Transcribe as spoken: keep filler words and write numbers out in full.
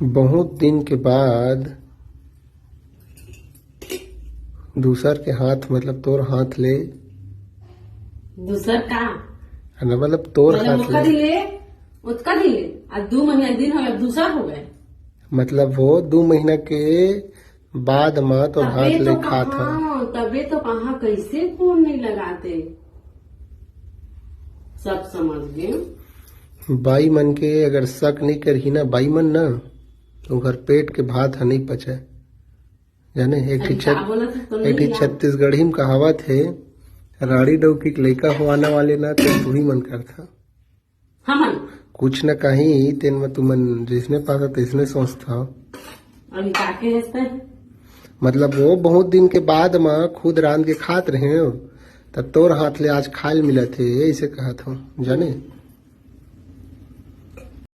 बहुत दिन के बाद दूसर के हाथ, मतलब तोर हाथ ले। दूसर का? है ना, मतलब तोर मतलब हाथ ओतका ले। दिन ले, ओतका दिन ले, आ दू महीना दिन हम दूसर हो गए। मतलब वो दू महीना के बाद म तोर हाथ ले खात हंव। तबे तो कहाँ, कैसे फोन नहीं लगाते, सब समझ गए। बाई मन के अगर शक नहीं करही ना बाई मन ना, तो ओकर पेट के भात ह नहीं पचे। जाने, एक ठे अरे, का छत-, बोलत हस, तो एक नहीं ठे यार। छत्तीसगढ़ी में कहावत हे, "राड़ी डौकी के लइका हो आना वाले ना, तो तुही मन करथा।" हमन? कुछ न कहीं, तेन में तुमन जैसने पाता तैसने सोचथा। अभी का के हंसते हैं? मतलब, वो बहुत दिन के बाद म खुद रांध के खात रहे हो, तब तोर हाथ ले आज खाए ल मिलत हे, ऐसे कहत हूँ, जाने?